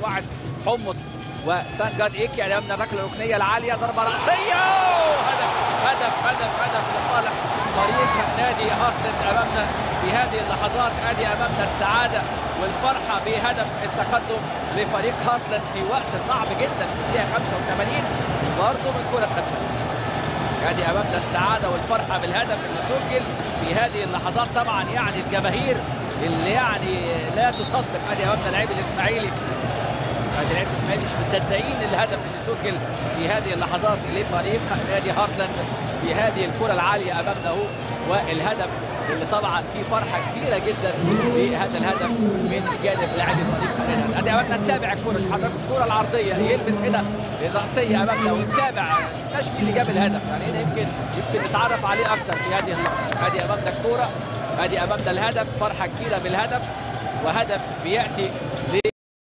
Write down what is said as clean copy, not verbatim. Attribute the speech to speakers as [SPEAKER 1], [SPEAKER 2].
[SPEAKER 1] مجموعة حمص وسانجاد ايكي. امامنا الركله الركنيه العالية، ضربه راسية، هدف هدف هدف هدف لصالح فريق نادي هارتلاند امامنا في هذه اللحظات. ادي امامنا السعادة والفرحه بهدف التقدم لفريق هارتلاند في وقت صعب جدا في الدقيقة 85 برضه من كره ثابتة. ادي امامنا السعادة والفرحه بالهدف اللي سجل في هذه اللحظات. طبعا يعني الجماهير اللي يعني لا تصدق. ادي امامنا لعيب الاسماعيلي، ادي لعيب الاسماعيلي مش مصدقين الهدف اللي سجل في هذه اللحظات لفريق نادي هارتلاند في هذه الكره العالية امامنا اهو، والهدف اللي طبعا فيه فرحه كبيرة جدا بهذا الهدف من جانب لاعبي فريق نادي. ادي امامنا نتابع الكره، حضرتك الكره العرضية يلبس هنا الراسية امامنا ونتابع مش مين اللي جاب الهدف، يعني هنا يمكن نتعرف عليه اكثر في هذه اللحظة. ادي امامنا الكورة، ادي امامنا الهدف، فرحه كبيرة بالهدف، وهدف بياتي